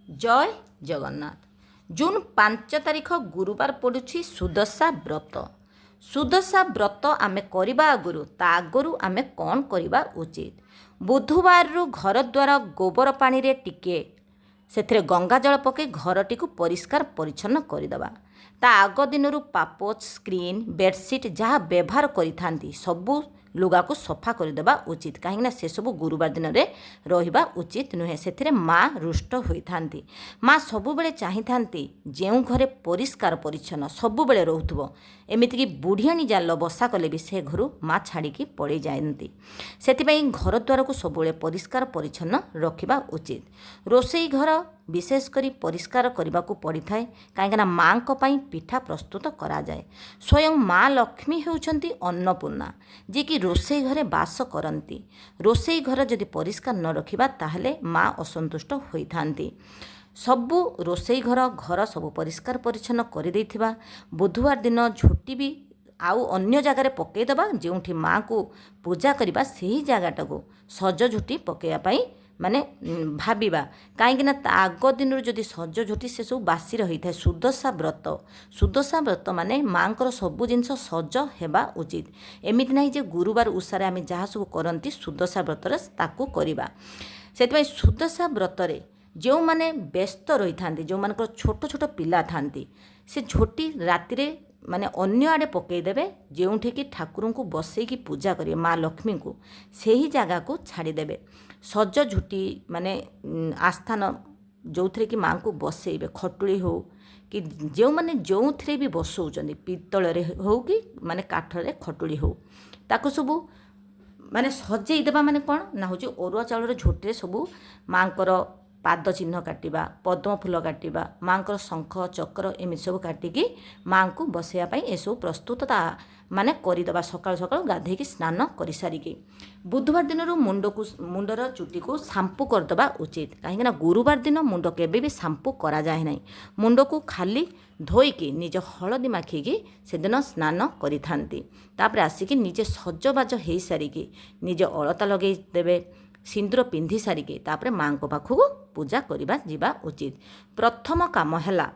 ଜୟ Jagannath. June 5 ତାରିଖ ଗୁରୁବାର ପଡ଼ୁଛି ସୁଦଶା ବ୍ରତ। ସୁଦଶା ବ୍ରତ ଆମେ କରିବା ଆଗରୁ, ତା ଆଗରୁ ଆମେ କ'ଣ କରିବା ଉଚିତ? ବୁଧବାରରୁ ଘରଦ୍ୱାର ଗୋବର ପାଣିରେ ଟିକେ ସେଥିରେ ଗଙ୍ଗା ଜଳ ପକାଇ ଘରଟିକୁ ପରିଷ୍କାର ପରିଚ୍ଛନ୍ନ କରିଦେବା। ତା ଆଗ ଦିନରୁ ପାପୋଛ, ସ୍କ୍ରିନ୍, ବେଡ଼ସିଟ୍ ଯାହା ବ୍ୟବହାର କରିଥାନ୍ତି ସବୁ ଲୁଗାକୁ ସଫା କରିଦେବା ଉଚିତ, କାହିଁକିନା ସେସବୁ ଗୁରୁବାର ଦିନରେ ରହିବା ଉଚିତ ନୁହେଁ। ସେଥିରେ ମା ରୁଷ୍ଟ ହୋଇଥାନ୍ତି। ମା ସବୁବେଳେ ଚାହିଁଥାନ୍ତି ଯେଉଁ ଘରେ ପରିଷ୍କାର ପରିଚ୍ଛନ୍ନ ସବୁବେଳେ ରହୁଥିବ। ଏମିତିକି ବୁଢ଼ିଆଣୀ ଜାଲ ବସା କଲେ ବି ସେ ଘରୁ ମା ଛାଡ଼ିକି ପଳେଇ ଯାଆନ୍ତି। ସେଥିପାଇଁ ଘରଦ୍ୱାରକୁ ସବୁବେଳେ ପରିଷ୍କାର ପରିଚ୍ଛନ୍ନ ରଖିବା ଉଚିତ। ରୋଷେଇ ଘର ବିଶେଷ କରି ପରିଷ୍କାର କରିବାକୁ ପଡ଼ିଥାଏ, କାହିଁକିନା ମାଆଙ୍କ ପାଇଁ ପିଠା ପ୍ରସ୍ତୁତ କରାଯାଏ। ସ୍ୱୟଂ ମା ଲକ୍ଷ୍ମୀ ହେଉଛନ୍ତି ଅନ୍ନପୂର୍ଣ୍ଣା, ଯିଏକି ରୋଷେଇ ଘରେ ବାସ କରନ୍ତି। ରୋଷେଇ ଘର ଯଦି ପରିଷ୍କାର ନ ରଖିବା, ତାହେଲେ ମା ଅସନ୍ତୁଷ୍ଟ ହୋଇଥାନ୍ତି। ସବୁ ରୋଷେଇ ଘର, ଘର ସବୁ ପରିଷ୍କାର ପରିଚ୍ଛନ୍ନ କରିଦେଇଥିବା। ବୁଧବାର ଦିନ ଝୋଟି ବି ଆଉ ଅନ୍ୟ ଜାଗାରେ ପକାଇଦେବା। ଯେଉଁଠି ମାଆଙ୍କୁ ପୂଜା କରିବା, ସେହି ଜାଗାଟାକୁ ସଜ ଝୋଟି ପକାଇବା ପାଇଁ ମାନେ ଭାବିବା, କାହିଁକିନା ତା ଆଗ ଦିନରୁ ଯଦି ସଜ ଝୋଟି ସେସବୁ ବାସି ରହିଥାଏ। ସୁଦଶା ବ୍ରତ, ସୁଦଶା ବ୍ରତ ମାନେ ମାଆଙ୍କର ସବୁ ଜିନିଷ ସଜ ହେବା ଉଚିତ। ଏମିତି ନାହିଁ ଯେ ଗୁରୁବାର ଉଷାରେ ଆମେ ଯାହା ସବୁ କରନ୍ତି, ସୁଦଶା ବ୍ରତରେ ତାକୁ କରିବା। ସେଥିପାଇଁ ସୁଦଶା ବ୍ରତରେ ଯେଉଁମାନେ ବ୍ୟସ୍ତ ରହିଥାନ୍ତି, ଯେଉଁମାନଙ୍କର ଛୋଟ ଛୋଟ ପିଲା ଥାନ୍ତି, ସେ ଝୋଟି ରାତିରେ ମାନେ ଅନ୍ୟ ଆଡ଼େ ପକାଇଦେବେ। ଯେଉଁଠିକି ଠାକୁରଙ୍କୁ ବସେଇକି ପୂଜା କରିବେ ମା ଲକ୍ଷ୍ମୀଙ୍କୁ, ସେହି ଜାଗାକୁ ଛାଡ଼ିଦେବେ। ସଜ ଝୋଟି ମାନେ ଆସ୍ଥାନ ଯେଉଁଥିରେ କି ମାଆଙ୍କୁ ବସେଇବେ, ଖଟୁଳି ହେଉ କି ଯେଉଁମାନେ ଯେଉଁଥିରେ ବି ବସଉଛନ୍ତି, ପିତ୍ତଳରେ ହେଉ କି ମାନେ କାଠରେ ଖଟୁଳି ହେଉ, ତାକୁ ସବୁ ମାନେ ସଜେଇ ଦେବା। ମାନେ କ'ଣ ନା ହେଉଛି ଅରୁଆ ଚାଉଳର ଝୋଟିରେ ସବୁ ମାଆଙ୍କର ପାଦ ଚିହ୍ନ କାଟିବା, ପଦ୍ମ ଫୁଲ କାଟିବା, ମାଆଙ୍କର ଶଙ୍ଖ ଚକ୍ର ଏମିତି ସବୁ କାଟିକି ମାଆଙ୍କୁ ବସେଇବା ପାଇଁ ଏସବୁ ପ୍ରସ୍ତୁତ ମାନେ କରିଦେବା ସକାଳୁ ସକାଳୁ ଗାଧେଇକି ସ୍ନାନ କରିସାରିକି। ବୁଧବାର ଦିନରୁ ମୁଣ୍ଡକୁ, ମୁଣ୍ଡର ଚୁଟିକୁ ସାମ୍ପୁ କରିଦେବା ଉଚିତ, କାହିଁକିନା ଗୁରୁବାର ଦିନ ମୁଣ୍ଡ କେବେ ବି ସାମ୍ପୁ କରାଯାଏ ନାହିଁ। ମୁଣ୍ଡକୁ ଖାଲି ଧୋଇକି ନିଜ ହଳଦୀ ମାଖିକି ସେଦିନ ସ୍ନାନ କରିଥାନ୍ତି। ତାପରେ ଆସିକି ନିଜେ ସଜବାଜ ହେଇସାରିକି ନିଜେ ଅଳତା ଲଗେଇ ଦେବେ, ସିନ୍ଦୁର ପିନ୍ଧି ସାରିକି ତାପରେ ମାଆଙ୍କ ପାଖକୁ ପୂଜା କରିବା ଯିବା ଉଚିତ। ପ୍ରଥମ କାମ ହେଲା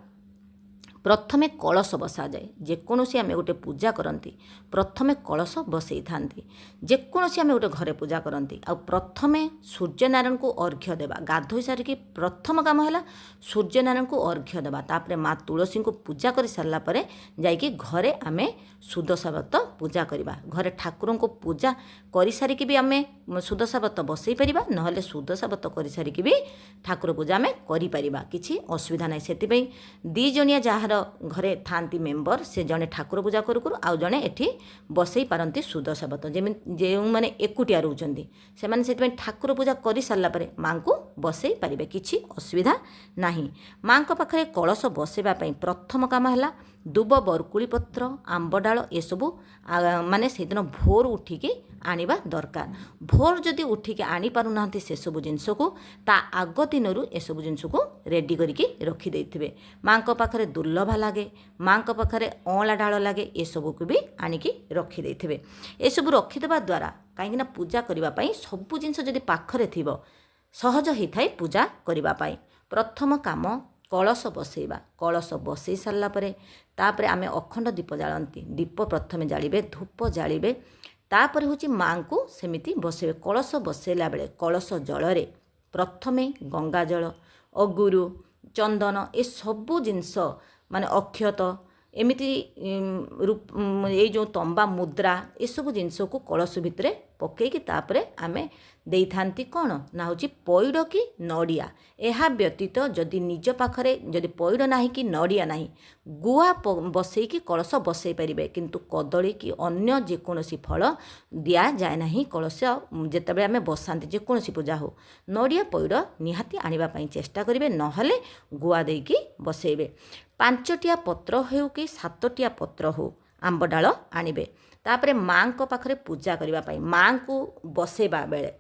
ପ୍ରଥମେ କଳସ ବସାଯାଏ। ଯେକୌଣସି ଆମେ ଗୋଟେ ପୂଜା କରନ୍ତି, ପ୍ରଥମେ କଳସ ବସେଇଥାନ୍ତି। ଯେକୌଣସି ଆମେ ଗୋଟେ ଘରେ ପୂଜା କରନ୍ତି, ଆଉ ପ୍ରଥମେ ସୂର୍ଯ୍ୟନାରାୟଣଙ୍କୁ ଅର୍ଘ୍ୟ ଦେବା। ଗାଧୋଇ ସାରିକି ପ୍ରଥମ କାମ ହେଲା ସୂର୍ଯ୍ୟନାରାୟଣଙ୍କୁ ଅର୍ଘ୍ୟ ଦେବା। ତାପରେ ମା ତୁଳସୀଙ୍କୁ ପୂଜା କରିସାରିଲା ପରେ ଯାଇକି ଘରେ ଆମେ ସୁଦଶା ବ୍ରତ ପୂଜା କରିବା। ଘରେ ଠାକୁରଙ୍କୁ ପୂଜା କରିସାରିକି ବି ଆମେ ସୁଦଶା ବ୍ରତ ବସେଇ ପାରିବା, ନହେଲେ ସୁଦଶା ବ୍ରତ କରିସାରିକି ବି ଠାକୁର ପୂଜା ଆମେ କରିପାରିବା, କିଛି ଅସୁବିଧା ନାହିଁ। ସେଥିପାଇଁ ଦୁଇ ଜଣିଆ ଯାହାର ଘରେ ଥାଆନ୍ତି ମେମ୍ବର, ସେ ଜଣେ ଠାକୁର ପୂଜା କରୁ କରୁ ଆଉ ଜଣେ ଏଠି ବସେଇ ପାରନ୍ତି ସୁଦଶା ବ୍ରତ। ଯେମିତି ଯେଉଁମାନେ ଏକୁଟିଆ ରହୁଛନ୍ତି, ସେମାନେ ସେଥିପାଇଁ ଠାକୁର ପୂଜା କରିସାରିଲା ପରେ ମାଆଙ୍କୁ ବସେଇ ପାରିବେ, କିଛି ଅସୁବିଧା ନାହିଁ। ମାଆଙ୍କ ପାଖରେ କଳସ ବସେଇବା ପାଇଁ ପ୍ରଥମ କାମ ହେଲା ଦୁବ, ବରକୁଳି ପତ୍ର, ଆମ୍ବ ଡାଳ ଏସବୁ ମାନେ ସେଇଦିନ ଭୋର ଉଠିକି ଆଣିବା ଦରକାର। ଭୋର ଯଦି ଉଠିକି ଆଣିପାରୁନାହାନ୍ତି ସେସବୁ ଜିନିଷକୁ, ତା ଆଗ ଦିନରୁ ଏସବୁ ଜିନିଷକୁ ରେଡ଼ି କରିକି ରଖିଦେଇଥିବେ। ମାଆଙ୍କ ପାଖରେ ଦୁର୍ଲଭା ଲାଗେ, ମାଆଙ୍କ ପାଖରେ ଅଁଳା ଡାଳ ଲାଗେ, ଏସବୁକୁ ବି ଆଣିକି ରଖିଦେଇଥିବେ। ଏସବୁ ରଖିଦେବା ଦ୍ୱାରା, କାହିଁକିନା ପୂଜା କରିବା ପାଇଁ ସବୁ ଜିନିଷ ଯଦି ପାଖରେ ଥିବ, ସହଜ ହେଇଥାଏ ପୂଜା କରିବା ପାଇଁ। ପ୍ରଥମ କାମ କଳସ ବସେଇବା। କଳସ ବସେଇ ସାରିଲା ପରେ ତାପରେ ଆମେ ଅଖଣ୍ଡ ଦୀପ ଜାଳନ୍ତି। ଦୀପ ପ୍ରଥମେ ଜାଳିବେ, ଧୂପ ଜାଳିବେ, ତାପରେ ହେଉଛି ମାଆଙ୍କୁ ସେମିତି ବସେଇବେ। କଳସ ବସେଇଲା ବେଳେ କଳସ ଜଳରେ ପ୍ରଥମେ ଗଙ୍ଗାଜଳ, ଅଗୁରୁ, ଚନ୍ଦନ ଏସବୁ ଜିନିଷ ମାନେ ଅକ୍ଷତ, ଏମିତି ଏଇ ଯେଉଁ ତମ୍ବା ମୁଦ୍ରା, ଏସବୁ ଜିନିଷକୁ କଳସ ଭିତରେ ପକେଇକି ତାପରେ ଆମେ ଦେଇଥାନ୍ତି କ'ଣ ନା ହେଉଛି ପଇଡ଼ କି ନଡ଼ିଆ। ଏହା ବ୍ୟତୀତ ଯଦି ନିଜ ପାଖରେ ଯଦି ପଇଡ଼ ନାହିଁ କି ନଡ଼ିଆ ନାହିଁ, ଗୁଆ ବସେଇକି କଳସ ବସେଇ ପାରିବେ। କିନ୍ତୁ କଦଳୀ କି ଅନ୍ୟ ଯେକୌଣସି ଫଳ ଦିଆଯାଏ ନାହିଁ କଳସ ଯେତେବେଳେ ଆମେ ବସାନ୍ତି, ଯେକୌଣସି ପୂଜା ହେଉ। ନଡ଼ିଆ, ପଇଡ଼ ନିହାତି ଆଣିବା ପାଇଁ ଚେଷ୍ଟା କରିବେ, ନହେଲେ ଗୁଆ ଦେଇକି ବସେଇବେ। ପାଞ୍ଚଟିଆ ପତ୍ର ହେଉ କି ସାତଟିଆ ପତ୍ର ହେଉ, ଆମ୍ବ ଡାଳ ଆଣିବେ। ତାପରେ ମାଆଙ୍କ ପାଖରେ ପୂଜା କରିବା ପାଇଁ ମାଆଙ୍କୁ ବସେଇବା ବେଳେ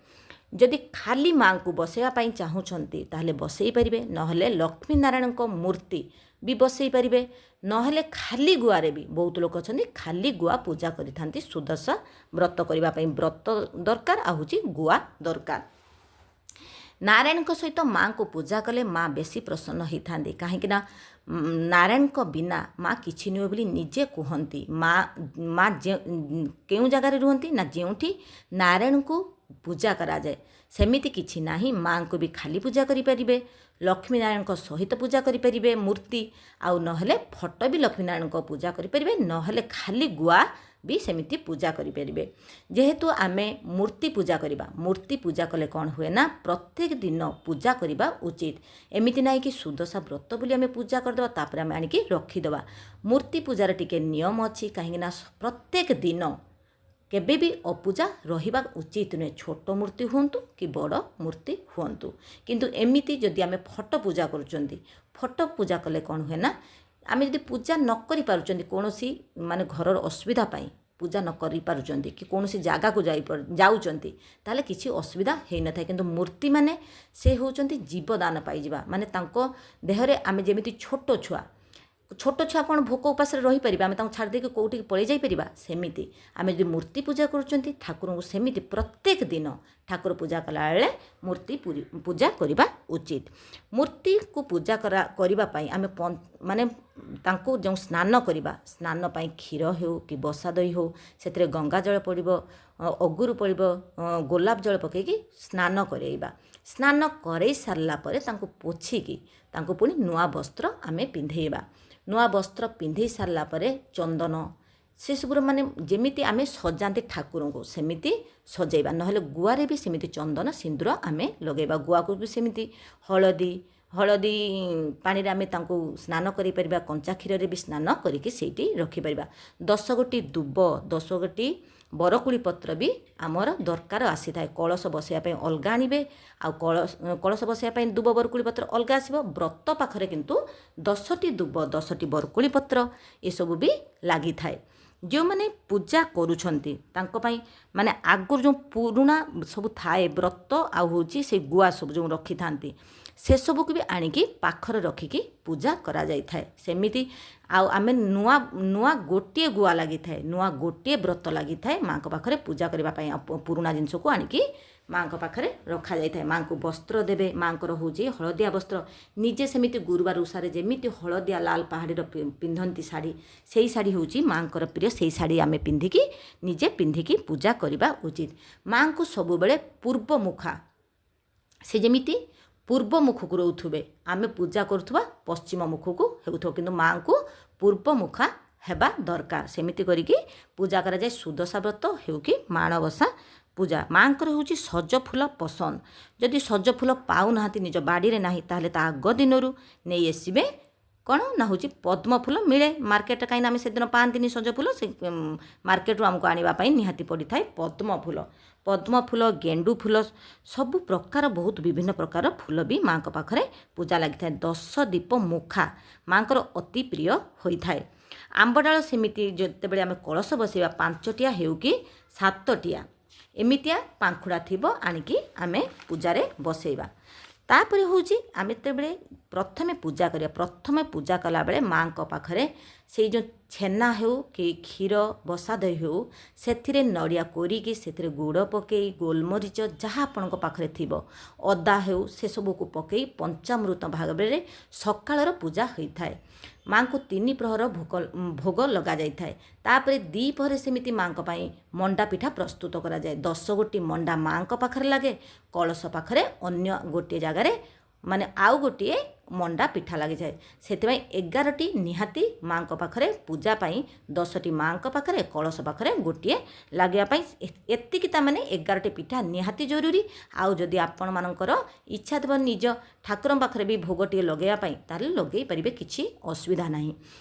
ଯଦି ଖାଲି ମାଆଙ୍କୁ ବସେଇବା ପାଇଁ ଚାହୁଁଛନ୍ତି, ତାହେଲେ ବସେଇ ପାରିବେ, ନହେଲେ ଲକ୍ଷ୍ମୀ ନାରାୟଣଙ୍କ ମୂର୍ତ୍ତି ବି ବସେଇ ପାରିବେ, ନହେଲେ ଖାଲି ଗୁଆରେ ବି ବହୁତ ଲୋକ ଅଛନ୍ତି, ଖାଲି ଗୁଆ ପୂଜା କରିଥାନ୍ତି। ସୁଦଶା ବ୍ରତ କରିବା ପାଇଁ ବ୍ରତ ଦରକାର ଆଉ ହେଉଛି ଗୁଆ ଦରକାର। ନାରାୟଣଙ୍କ ସହିତ ମାଆଙ୍କୁ ପୂଜା କଲେ ମା ବେଶୀ ପ୍ରସନ୍ନ ହେଇଥାନ୍ତି, କାହିଁକିନା ନାରାୟଣଙ୍କ ବିନା ମା କିଛି ନୁହେଁ ବୋଲି ନିଜେ କୁହନ୍ତି। ମା କେଉଁ ଜାଗାରେ ରୁହନ୍ତି ନା ଯେଉଁଠି ନାରାୟଣଙ୍କୁ ପୂଜା କରାଯାଏ। ସେମିତି କିଛି ନାହିଁ, ମାଆଙ୍କୁ ବି ଖାଲି ପୂଜା କରିପାରିବେ, ଲକ୍ଷ୍ମୀ ନାରାୟଣଙ୍କ ସହିତ ପୂଜା କରିପାରିବେ ମୂର୍ତ୍ତି, ଆଉ ନହେଲେ ଫଟୋ ବି ଲକ୍ଷ୍ମୀ ନାରାୟଣଙ୍କ ପୂଜା କରିପାରିବେ, ନହେଲେ ଖାଲି ଗୁଆ ବି ସେମିତି ପୂଜା କରିପାରିବେ। ଯେହେତୁ ଆମେ ମୂର୍ତ୍ତି ପୂଜା କରିବା, ମୂର୍ତ୍ତି ପୂଜା କଲେ କ'ଣ ହୁଏ ନା ପ୍ରତ୍ୟେକ ଦିନ ପୂଜା କରିବା ଉଚିତ। ଏମିତି ନାହିଁ କି ସୁଦଶା ବ୍ରତ ବୋଲି ଆମେ ପୂଜା କରିଦେବା, ତାପରେ ଆମେ ଆଣିକି ରଖିଦେବା। ମୂର୍ତ୍ତି ପୂଜାର ଟିକେ ନିୟମ ଅଛି, କାହିଁକିନା ପ୍ରତ୍ୟେକ ଦିନ କେବେ ବି ଅପୂଜା ରହିବା ଉଚିତ ନୁହେଁ, ଛୋଟ ମୂର୍ତ୍ତି ହୁଅନ୍ତୁ କି ବଡ଼ ମୂର୍ତ୍ତି ହୁଅନ୍ତୁ। କିନ୍ତୁ ଏମିତି ଯଦି ଆମେ ଫଟୋ ପୂଜା କରୁଛନ୍ତି, ଫଟୋ ପୂଜା କଲେ କ'ଣ ହୁଏ ନା ଆମେ ଯଦି ପୂଜା ନ କରିପାରୁଛନ୍ତି, କୌଣସି ମାନେ ଘରର ଅସୁବିଧା ପାଇଁ ପୂଜା ନ କରିପାରୁଛନ୍ତି କି କୌଣସି ଜାଗାକୁ ଯାଉଛନ୍ତି, ତାହେଲେ କିଛି ଅସୁବିଧା ହେଇନଥାଏ। କିନ୍ତୁ ମୂର୍ତ୍ତିମାନେ ସେ ହେଉଛନ୍ତି ଜୀବଦାନ ପାଇଯିବା, ମାନେ ତାଙ୍କ ଦେହରେ ଆମେ ଯେମିତି ଛୋଟ ଛୁଆ, ଛୋଟ ଛୁଆ କ'ଣ ଭୋକ ଉପାସରେ ରହିପାରିବା, ଆମେ ତାଙ୍କୁ ଛାଡ଼ି ଦେଇକି କେଉଁଠିକି ପଳେଇ ଯାଇପାରିବା? ସେମିତି ଆମେ ଯଦି ମୂର୍ତ୍ତି ପୂଜା କରୁଛନ୍ତି ଠାକୁରଙ୍କୁ ସେମିତି ପ୍ରତ୍ୟେକ ଦିନ ଠାକୁର ପୂଜା କଲାବେଳେ ମୂର୍ତ୍ତି ପୂଜା କରିବା ଉଚିତ। ମୂର୍ତ୍ତିକୁ ପୂଜା କରିବା ପାଇଁ ଆମେ ମାନେ ତାଙ୍କୁ ଯେଉଁ ସ୍ନାନ କରିବା, ସ୍ନାନ ପାଇଁ କ୍ଷୀର ହେଉ କି ବସା ଦହି ହେଉ, ସେଥିରେ ଗଙ୍ଗା ଜଳ ପଡ଼ିବ, ଅଗୁରୁ ପଡ଼ିବ, ଗୋଲାପ ଜଳ ପକାଇକି ସ୍ନାନ କରାଇବା। ସ୍ନାନ କରାଇ ସାରିଲା ପରେ ତାଙ୍କୁ ପୋଛିକି ତାଙ୍କୁ ପୁଣି ନୂଆ ବସ୍ତ୍ର ଆମେ ପିନ୍ଧେଇବା। ନୂଆ ବସ୍ତ୍ର ପିନ୍ଧେଇ ସାରିଲା ପରେ ଚନ୍ଦନ ସେସବୁର ମାନେ ଯେମିତି ଆମେ ସଜାନ୍ତି ଠାକୁରଙ୍କୁ ସେମିତି ସଜାଇବା, ନହେଲେ ଗୁଆରେ ବି ସେମିତି ଚନ୍ଦନ ସିନ୍ଦୁର ଆମେ ଲଗାଇବା। ଗୁଆକୁ ବି ସେମିତି ହଳଦୀ ପାଣିରେ ଆମେ ତାଙ୍କୁ ସ୍ନାନ କରିପାରିବା, କଞ୍ଚା କ୍ଷୀରରେ ବି ସ୍ନାନ କରିକି ସେଇଠି ରଖିପାରିବା। 10 ଗୋଟି ଦୁବ, 10 ଗୋଟି ବରକୋଳି ପତ୍ର ବି ଆମର ଦରକାର ଆସିଥାଏ। କଳସ ବସାଇବା ପାଇଁ ଅଲଗା ଆଣିବେ, ଆଉ କଳସ ବସାଇବା ପାଇଁ ଦୁବ ବରକୋଳି ପତ୍ର ଅଲଗା ଆସିବ। ବ୍ରତ ପାଖରେ କିନ୍ତୁ 10ଟି ଦୁବ, 10ଟି ବରକୋଳି ପତ୍ର ଏସବୁ ବି ଲାଗିଥାଏ। ଯେଉଁମାନେ ପୂଜା କରୁଛନ୍ତି ତାଙ୍କ ପାଇଁ ମାନେ ଆଗରୁ ଯେଉଁ ପୁରୁଣା ସବୁ ଥାଏ ବ୍ରତ ଆଉ ହେଉଛି ସେଇ ଗୁଆ ସବୁ ଯେଉଁ ରଖିଥାନ୍ତି, ସେସବୁକୁ ବି ଆଣିକି ପାଖରେ ରଖିକି ପୂଜା କରାଯାଇଥାଏ। ସେମିତି ଆଉ ଆମେ ନୂଆ ନୂଆ ଗୋଟିଏ ଗୁଆ ଲାଗିଥାଏ, ନୂଆ ଗୋଟିଏ ବ୍ରତ ଲାଗିଥାଏ ମାଆଙ୍କ ପାଖରେ ପୂଜା କରିବା ପାଇଁ। ଆଉ ପୁରୁଣା ଜିନିଷକୁ ଆଣିକି ମାଆଙ୍କ ପାଖରେ ରଖାଯାଇଥାଏ। ମାଆଙ୍କୁ ବସ୍ତ୍ର ଦେବେ, ମାଆଙ୍କର ହେଉଛି ହଳଦିଆ ବସ୍ତ୍ର। ନିଜେ ସେମିତି ଗୁରୁବାର ଓଷାରେ ଯେମିତି ହଳଦିଆ ଲାଲ ପାହାଡ଼ିର ପିନ୍ଧନ୍ତି ଶାଢ଼ୀ, ସେଇ ଶାଢ଼ୀ ହେଉଛି ମାଆଙ୍କର ପ୍ରିୟ। ସେଇ ଶାଢ଼ୀ ଆମେ ପିନ୍ଧିକି ନିଜେ ପିନ୍ଧିକି ପୂଜା କରିବା ଉଚିତ। ମାଆଙ୍କୁ ସବୁବେଳେ ପୂର୍ବ ମୁଖା, ସେ ଯେମିତି ପୂର୍ବ ମୁଖକୁ ରହୁଥିବେ, ଆମେ ପୂଜା କରୁଥିବା ପଶ୍ଚିମ ମୁଖକୁ ହେଉଥିବ, କିନ୍ତୁ ମାଆଙ୍କୁ ପୂର୍ବ ମୁଖା ହେବା ଦରକାର। ସେମିତି କରିକି ପୂଜା କରାଯାଏ। ସୁଦଶା ବ୍ରତ ହେଉ କି ମାଣବସା ପୂଜା, ମାଆଙ୍କର ହେଉଛି ସଜ ଫୁଲ ପସନ୍ଦ। ଯଦି ସଜ ଫୁଲ ପାଉନାହାନ୍ତି, ନିଜ ବାଡ଼ିରେ ନାହିଁ, ତାହେଲେ ତା ଆଗ ଦିନରୁ ନେଇ ଆସିବେ। କ'ଣ ନା ହେଉଛି ପଦ୍ମ ଫୁଲ ମିଳେ ମାର୍କେଟରେ, କାହିଁକିନା ଆମେ ସେଦିନ ପାଆନ୍ତିନି ସଜ ଫୁଲ, ସେ ମାର୍କେଟରୁ ଆମକୁ ଆଣିବା ପାଇଁ ନିହାତି ପଡ଼ିଥାଏ ପଦ୍ମ ଫୁଲ। ପଦ୍ମ ଫୁଲ, ଗେଣ୍ଡୁ ଫୁଲ, ସବୁ ପ୍ରକାର ବହୁତ ବିଭିନ୍ନ ପ୍ରକାର ଫୁଲ ବି ମାଆଙ୍କ ପାଖରେ ପୂଜା ଲାଗିଥାଏ। 10 ଦୀପ ମୁଖା ମାଆଙ୍କର ଅତି ପ୍ରିୟ ହୋଇଥାଏ। ଆମ୍ବଡାଳ ସେମିତି ଯେତେବେଳେ ଆମେ କଳସ ବସାଇବା, 5ଟିଆ ହେଉ କି 7ଟିଆ ଏମିତିଆ ପାଖୁଡ଼ା ଥିବ, ଆଣିକି ଆମେ ପୂଜାରେ ବସେଇବା। ତାପରେ ହେଉଛି ଆମେ ଯେତେବେଳେ ପ୍ରଥମେ ପୂଜା କରିବା, ପ୍ରଥମେ ପୂଜା କଲାବେଳେ ମାଆଙ୍କ ପାଖରେ ସେଇ ଯେଉଁ ଛେନା ହେଉ କି କ୍ଷୀର ବସା ଦହି ହେଉ, ସେଥିରେ ନଡ଼ିଆ କୋରିକି ସେଥିରେ ଗୁଡ଼ ପକାଇ, ଗୋଲମରିଚ ଯାହା ଆପଣଙ୍କ ପାଖରେ ଥିବ, ଅଦା ହେଉ, ସେସବୁକୁ ପକାଇ ପଞ୍ଚାମୃତ ଭାବରେ ସକାଳର ପୂଜା ହୋଇଥାଏ। ମାଆଙ୍କୁ 3 ପ୍ରହର ଭୋଗ ଲଗାଯାଇଥାଏ। ତାପରେ ଦ୍ୱିପହରେ ସେମିତି ମାଆଙ୍କ ପାଇଁ ମଣ୍ଡା ପିଠା ପ୍ରସ୍ତୁତ କରାଯାଏ। 10 ଗୋଟି ମଣ୍ଡା ମାଆଙ୍କ ପାଖରେ ଲାଗେ, କଳସ ପାଖରେ ଅନ୍ୟ ଗୋଟିଏ ଜାଗାରେ ମାନେ ଆଉ ଗୋଟିଏ ମଣ୍ଡା ପିଠା ଲାଗିଯାଏ। ସେଥିପାଇଁ 11ଟି ନିହାତି ମାଆଙ୍କ ପାଖରେ ପୂଜା ପାଇଁ, 10ଟି ମାଆଙ୍କ ପାଖରେ, କଳସ ପାଖରେ ଗୋଟିଏ ଲାଗିବା ପାଇଁ ଏତିକି, ତାମାନେ 11ଟି ପିଠା ନିହାତି ଜରୁରୀ। ଆଉ ଯଦି ଆପଣମାନଙ୍କର ଇଚ୍ଛା ଥିବ ନିଜ ଠାକୁରଙ୍କ ପାଖରେ ବି ଭୋଗ ଟିକେ ଲଗାଇବା ପାଇଁ, ତାହେଲେ ଲଗାଇ ପାରିବେ, କିଛି ଅସୁବିଧା ନାହିଁ।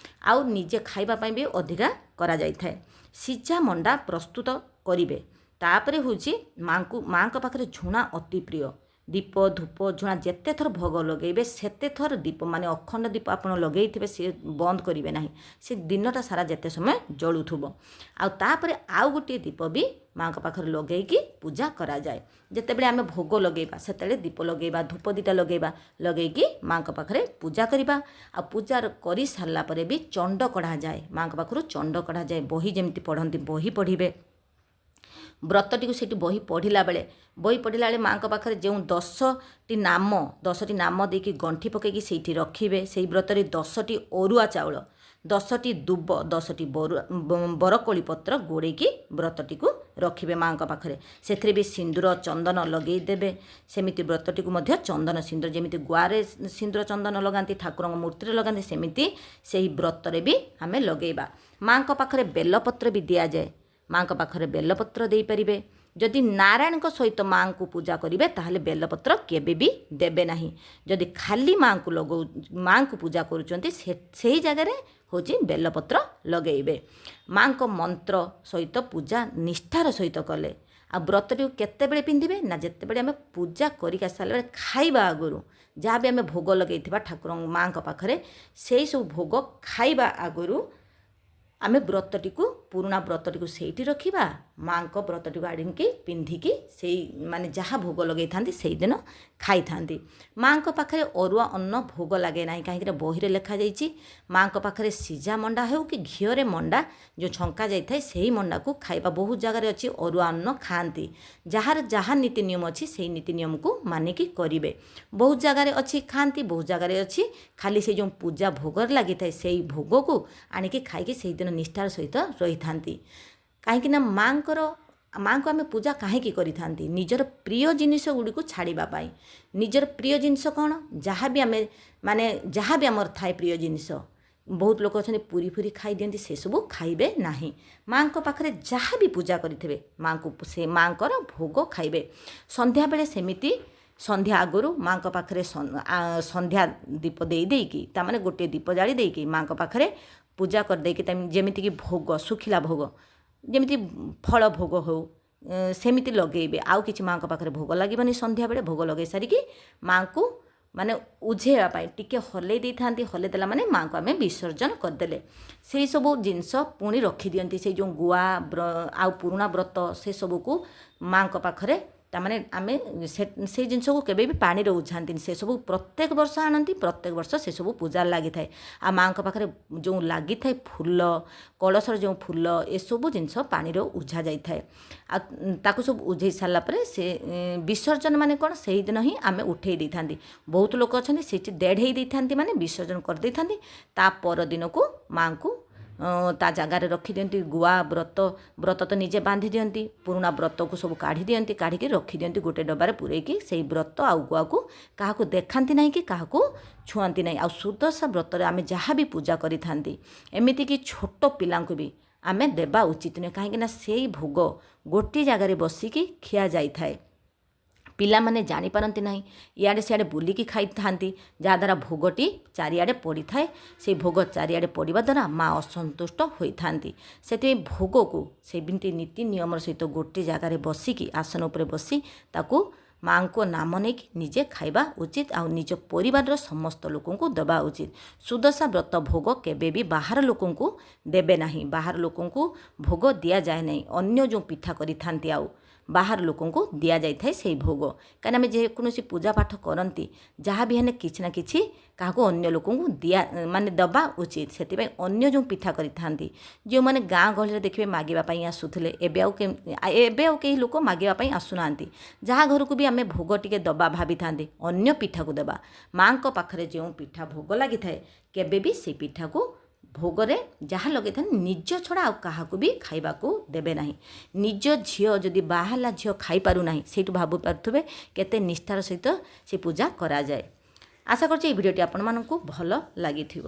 ଆଉ ନିଜେ ଖାଇବା ପାଇଁ ବି ଅଧିକା କରାଯାଇଥାଏ। ସିଝା ମଣ୍ଡା ପ୍ରସ୍ତୁତ କରିବେ। ତାପରେ ହେଉଛି ମାଆଙ୍କ ପାଖରେ ଝୁଣା ଅତି ପ୍ରିୟ। ଦୀପ, ଧୂପ, ଝୁଣା ଯେତେ ଥର ଭୋଗ ଲଗାଇବେ ସେତେ ଥର ଦୀପ ମାନେ ଅଖଣ୍ଡ ଦୀପ ଆପଣ ଲଗାଇଥିବେ, ସେ ବନ୍ଦ କରିବେ ନାହିଁ, ସେ ଦିନଟା ସାରା ଯେତେ ସମୟ ଜଳୁଥିବ। ଆଉ ତାପରେ ଆଉ ଗୋଟିଏ ଦୀପ ବି ମାଆଙ୍କ ପାଖରେ ଲଗାଇକି ପୂଜା କରାଯାଏ। ଯେତେବେଳେ ଆମେ ଭୋଗ ଲଗାଇବା ସେତେବେଳେ ଦୀପ ଲଗାଇବା, ଧୂପ 2ଟା ଲଗାଇବା, ଲଗାଇକି ମାଆଙ୍କ ପାଖରେ ପୂଜା କରିବା। ଆଉ ପୂଜା କରିସାରିଲା ପରେ ବି ଚଣ୍ଡ କଢ଼ାଯାଏ, ମାଆଙ୍କ ପାଖରୁ ଚଣ୍ଡ କଢ଼ାଯାଏ। ବହି ଯେମିତି ପଢ଼ନ୍ତି ବହି ପଢ଼ିବେ। ବ୍ରତଟିକୁ ସେଇଠି ବହି ପଢ଼ିଲା ବେଳେ ମାଆଙ୍କ ପାଖରେ ଯେଉଁ 10ଟି ନାମ, 10ଟି ନାମ ଦେଇକି ଗଣ୍ଠି ପକାଇକି ସେଇଠି ରଖିବେ। ସେଇ ବ୍ରତରେ 10ଟି ଅରୁଆ ଚାଉଳ, 10ଟି ଦୁବ, 10ଟି ବରକୋଳି ପତ୍ର ଗୋଡ଼େଇକି ବ୍ରତଟିକୁ ରଖିବେ ମାଆଙ୍କ ପାଖରେ। ସେଥିରେ ବି ସିନ୍ଦୁର ଚନ୍ଦନ ଲଗେଇ ଦେବେ। ସେମିତି ବ୍ରତଟିକୁ ମଧ୍ୟ ଚନ୍ଦନ ସିନ୍ଦୁର, ଯେମିତି ଗୁଆରେ ସିନ୍ଦୁର ଚନ୍ଦନ ଲଗାନ୍ତି, ଠାକୁରଙ୍କ ମୂର୍ତ୍ତିରେ ଲଗାନ୍ତି, ସେମିତି ସେହି ବ୍ରତରେ ବି ଆମେ ଲଗେଇବା। ମାଆଙ୍କ ପାଖରେ ବେଲପତ୍ର ବି ଦିଆଯାଏ। ମାଆଙ୍କ ପାଖରେ ବେଲପତ୍ର ଦେଇପାରିବେ। ଯଦି ନାରାୟଣଙ୍କ ସହିତ ମାଆଙ୍କୁ ପୂଜା କରିବେ, ତାହେଲେ ବେଲପତ୍ର କେବେ ବି ଦେବେ ନାହିଁ। ଯଦି ଖାଲି ମାଆଙ୍କୁ ପୂଜା କରୁଛନ୍ତି, ସେଇ ଜାଗାରେ ହେଉଛି ବେଲପତ୍ର ଲଗେଇବେ। ମାଆଙ୍କ ମନ୍ତ୍ର ସହିତ ପୂଜା ନିଷ୍ଠାର ସହିତ କଲେ। ଆଉ ବ୍ରତଟିକୁ କେତେବେଳେ ପିନ୍ଧିବେ ନା, ଯେତେବେଳେ ଆମେ ପୂଜା କରିକି ଆସିସାରିଲା ବେଳେ, ଖାଇବା ଆଗରୁ, ଯାହା ବି ଆମେ ଭୋଗ ଲଗେଇଥିବା ଠାକୁରଙ୍କ ମାଆଙ୍କ ପାଖରେ, ସେଇ ସବୁ ଭୋଗ ଖାଇବା ଆଗରୁ ଆମେ ବ୍ରତଟିକୁ, ପୁରୁଣା ବ୍ରତଟିକୁ ସେଇଠି ରଖିବା। ମାଆଙ୍କ ବ୍ରତଟିକୁ ଆଣିକି ପିନ୍ଧିକି ସେଇ ମାନେ ଯାହା ଭୋଗ ଲଗେଇଥାନ୍ତି, ସେଇଦିନ ଖାଇଥାନ୍ତି। ମାଆଙ୍କ ପାଖରେ ଅରୁଆ ଅନ୍ନ ଭୋଗ ଲାଗେ ନାହିଁ, କାହିଁକିନା ବହିରେ ଲେଖାଯାଇଛି ମାଆଙ୍କ ପାଖରେ ସିଝା ମଣ୍ଡା ହେଉ କି ଘିଅରେ ମଣ୍ଡା ଯେଉଁ ଛଙ୍କା ଯାଇଥାଏ, ସେଇ ମଣ୍ଡାକୁ ଖାଇବା। ବହୁତ ଜାଗାରେ ଅଛି ଅରୁଆ ଅନ୍ନ ଖାଆନ୍ତି। ଯାହାର ଯାହା ନୀତି ନିୟମ ଅଛି, ସେଇ ନୀତି ନିୟମକୁ ମାନିକି କରିବେ। ବହୁତ ଜାଗାରେ ଅଛି ଖାଆନ୍ତି, ବହୁତ ଜାଗାରେ ଅଛି ଖାଲି ସେଇ ଯେଉଁ ପୂଜା ଭୋଗରେ ଲାଗିଥାଏ, ସେଇ ଭୋଗକୁ ଆଣିକି ଖାଇକି ସେଇଦିନ ନିଷ୍ଠାର ସହିତ ରହିଥାନ୍ତି। କାହିଁକିନା ମାଆଙ୍କୁ ଆମେ ପୂଜା କାହିଁକି କରିଥାନ୍ତି? ନିଜର ପ୍ରିୟ ଜିନିଷ ଗୁଡ଼ିକୁ ଛାଡ଼ିବା ପାଇଁ। ନିଜର ପ୍ରିୟ ଜିନିଷ କ'ଣ? ଯାହା ବି ଆମେ ମାନେ ଯାହା ବି ଆମର ଥାଏ ପ୍ରିୟ ଜିନିଷ। ବହୁତ ଲୋକ ଅଛନ୍ତି ପୁରୀ ଫୁରି ଖାଇଦିଅନ୍ତି, ସେସବୁ ଖାଇବେ ନାହିଁ। ମାଆଙ୍କ ପାଖରେ ଯାହା ବି ପୂଜା କରିଥିବେ, ମାଆଙ୍କୁ ସେ ମାଆଙ୍କର ଭୋଗ ଖାଇବେ। ସନ୍ଧ୍ୟାବେଳେ ସେମିତି ସନ୍ଧ୍ୟା ଆଗରୁ ମାଆଙ୍କ ପାଖରେ ସନ୍ଧ୍ୟା ଦୀପ ଦେଇ ଦେଇକି, ତାମାନେ ଗୋଟିଏ ଦୀପ ଜାଳି ଦେଇକି, ମାଆଙ୍କ ପାଖରେ ପୂଜା କରିଦେଇକି, ଯେମିତିକି ଭୋଗ, ଶୁଖିଲା ଭୋଗ, ଯେମିତି ଫଳ ଭୋଗ ହେଉ, ସେମିତି ଲଗେଇବେ। ଆଉ କିଛି ମାଆଙ୍କ ପାଖରେ ଭୋଗ ଲାଗିବନି। ସନ୍ଧ୍ୟାବେଳେ ଭୋଗ ଲଗେଇ ସାରିକି ମାଆଙ୍କୁ ମାନେ ଉଝେଇବା ପାଇଁ ଟିକେ ହଲେଇ ଦେଇଥାନ୍ତି। ହଲେଇ ଦେଲା ମାନେ ମାଆଙ୍କୁ ଆମେ ବିସର୍ଜନ କରିଦେଲେ। ସେଇ ସବୁ ଜିନିଷ ପୁଣି ରଖିଦିଅନ୍ତି। ସେଇ ଯେଉଁ ଗୁଆ ଆଉ ପୁରୁଣା ବ୍ରତ, ସେସବୁକୁ ମାଆଙ୍କ ପାଖରେ, ତାମାନେ ଆମେ ସେଇ ଜିନିଷକୁ କେବେ ବି ପାଣିରେ ଉଝାନ୍ତିନି। ସେସବୁ ପ୍ରତ୍ୟେକ ବର୍ଷ ଆଣନ୍ତି, ପ୍ରତ୍ୟେକ ବର୍ଷ ସେସବୁ ପୂଜାରେ ଲାଗିଥାଏ। ଆଉ ମାଆଙ୍କ ପାଖରେ ଯେଉଁ ଲାଗିଥାଏ ଫୁଲ, କଳସର ଯେଉଁ ଫୁଲ, ଏସବୁ ଜିନିଷ ପାଣିରେ ଉଝା ଯାଇଥାଏ। ଆଉ ତାକୁ ସବୁ ଉଝେଇ ସାରିଲା ପରେ ସେ ବିସର୍ଜନ ମାନେ କ'ଣ, ସେଇଦିନ ହିଁ ଆମେ ଉଠେଇ ଦେଇଥାନ୍ତି। ବହୁତ ଲୋକ ଅଛନ୍ତି ସେଇଠି ଦେଢ଼େଇ ଦେଇଥାନ୍ତି, ମାନେ ବିସର୍ଜନ କରିଦେଇଥାନ୍ତି। ତା ପରଦିନକୁ ମାଆଙ୍କୁ ତା ଜାଗାରେ ରଖିଦିଅନ୍ତି। ଗୁଆ, ବ୍ରତ, ବ୍ରତ ତ ନିଜେ ବାନ୍ଧି ଦିଅନ୍ତି। ପୁରୁଣା ବ୍ରତକୁ ସବୁ କାଢ଼ି ଦିଅନ୍ତି, କାଢ଼ିକି ରଖିଦିଅନ୍ତି ଗୋଟେ ଡବାରେ ପୂରେଇକି। ସେଇ ବ୍ରତ ଆଉ ଗୁଆକୁ କାହାକୁ ଦେଖାନ୍ତି ନାହିଁ କି କାହାକୁ ଛୁଅନ୍ତି ନାହିଁ। ଆଉ ସୁଦଶା ବ୍ରତରେ ଆମେ ଯାହା ବି ପୂଜା କରିଥାନ୍ତି, ଏମିତିକି ଛୋଟ ପିଲାଙ୍କୁ ବି ଆମେ ଦେବା ଉଚିତ ନୁହେଁ, କାହିଁକିନା ସେଇ ଭୋଗ ଗୋଟିଏ ଜାଗାରେ ବସିକି ଖିଆ ଯାଇଥାଏ। ପିଲାମାନେ ଜାଣିପାରନ୍ତି ନାହିଁ, ଇଆଡ଼େ ସିଆଡ଼େ ବୁଲିକି ଖାଇଥାନ୍ତି, ଯାହାଦ୍ୱାରା ଭୋଗଟି ଚାରିଆଡ଼େ ପଡ଼ିଥାଏ। ସେଇ ଭୋଗ ଚାରିଆଡ଼େ ପଡ଼ିବା ଦ୍ୱାରା ମା ଅସନ୍ତୁଷ୍ଟ ହୋଇଥାନ୍ତି। ସେଥିପାଇଁ ଭୋଗକୁ ସେମିତି ନୀତି ନିୟମର ସହିତ ଗୋଟିଏ ଜାଗାରେ ବସିକି, ଆସନ ଉପରେ ବସି, ତାକୁ ମାଆଙ୍କ ନାମ ନେଇକି ନିଜେ ଖାଇବା ଉଚିତ ଆଉ ନିଜ ପରିବାରର ସମସ୍ତ ଲୋକଙ୍କୁ ଦେବା ଉଚିତ। ସୁଦଶା ବ୍ରତ ଭୋଗ କେବେ ବି ବାହାର ଲୋକଙ୍କୁ ଦେବେ ନାହିଁ। ବାହାର ଲୋକଙ୍କୁ ଭୋଗ ଦିଆଯାଏ ନାହିଁ। ଅନ୍ୟ ଯେଉଁ ପିଠା କରିଥାନ୍ତି, ଆଉ ବାହାର ଲୋକଙ୍କୁ ଦିଆଯାଇଥାଏ ସେଇ ଭୋଗ। କାହିଁକିନା ଆମେ ଯେକୌଣସି ପୂଜା ପାଠ କରନ୍ତି, ଯାହା ବି ହେଲେ କିଛି ନା କିଛି କାହାକୁ ଅନ୍ୟ ଲୋକଙ୍କୁ ଦିଆ ମାନେ ଦେବା ଉଚିତ। ସେଥିପାଇଁ ଅନ୍ୟ ଯେଉଁ ପିଠା କରିଥାନ୍ତି, ଯେଉଁମାନେ ଗାଁ ଗହଳିରେ ଦେଖିବେ ମାଗିବା ପାଇଁ ଆସୁଥିଲେ, ଏବେ ଆଉ କେହି ଲୋକ ମାଗିବା ପାଇଁ ଆସୁନାହାନ୍ତି। ଯାହା ଘରକୁ ବି ଆମେ ଭୋଗ ଟିକେ ଦେବା ଭାବିଥାନ୍ତି, ଅନ୍ୟ ପିଠାକୁ ଦେବା। ମାଆଙ୍କ ପାଖରେ ଯେଉଁ ପିଠା ଭୋଗ ଲାଗିଥାଏ, କେବେ ବି ସେଇ ପିଠାକୁ ଭୋଗରେ ଯାହା ଲଗେଇଥାନ୍ତି, ନିଜ ଛଡ଼ା ଆଉ କାହାକୁ ବି ଖାଇବାକୁ ଦେବେ ନାହିଁ। ନିଜ ଝିଅ, ଯଦି ବାହା ହେଲା ଝିଅ ଖାଇପାରୁନାହିଁ, ସେଇଠୁ ଭାବିପାରୁଥିବେ କେତେ ନିଷ୍ଠାର ସହିତ ସେ ପୂଜା କରାଯାଏ। ଆଶା କରୁଛି ଏଇ ଭିଡ଼ିଓଟି ଆପଣମାନଙ୍କୁ ଭଲ ଲାଗିଥିବ।